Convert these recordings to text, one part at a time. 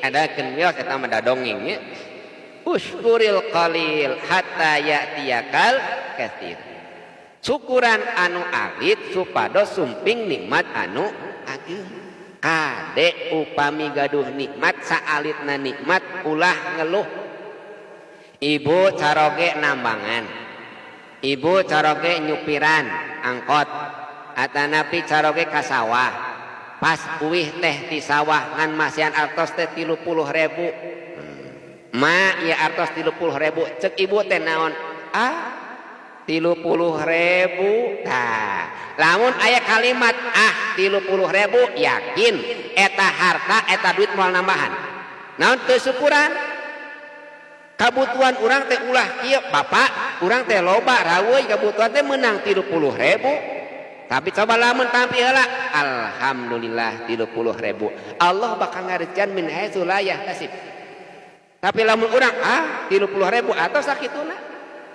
Adakeun wios eta mah da dongeng nya. Usykuril qalil hatta ya'tiyakal katsir. Syukuran anu alit supados sumping nikmat anu ageng. Kade upami gaduh nikmat saalitna nikmat ulah ngeluh. Ibu caroge nambangan, ibu caroge nyupiran angkot, atanapi caroge ka sawah. Pas uwih teh di sawah ngan masihan artos teh 30.000. Ma ieu artos 30.000, cek ibu teh naon? Ah, 30.000. Tah, lamun aya kalimat ah 30.000, yakin eta harta eta duit moal nambahan. Naon teu syukuran? Kabutuhan urang teh ulah kieu, bapak, urang teh loba raweuy kabutuhan teh meunang 30.000. Tapi coba lamun tampi heula, alhamdulillah 30.000. Allah bakal ngarejean min haitsu la yahtasib. Tapi lamun urang ah 30.000 atau sakituna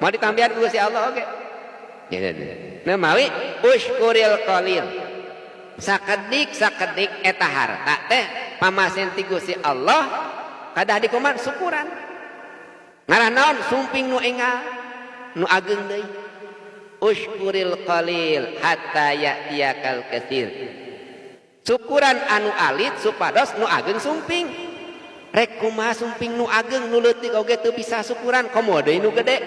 mau ditambihan ku Gusti Allah oge. Ya, ya, ya. Nah mawi usykuril qalil. Sakedik sakedik eta harta teh pamasen ti Gusti Allah kadah dikuman syukuran. Ngarah naon sumping nu enggal nu ageng deui. Usykuril qalil hatta ya'tiyakal katsir. Syukuran anu alit supados nu ageng sumping. Rek kumaha sumping nu ageng nu leutik oge teu bisa syukuran komo deui nu gede.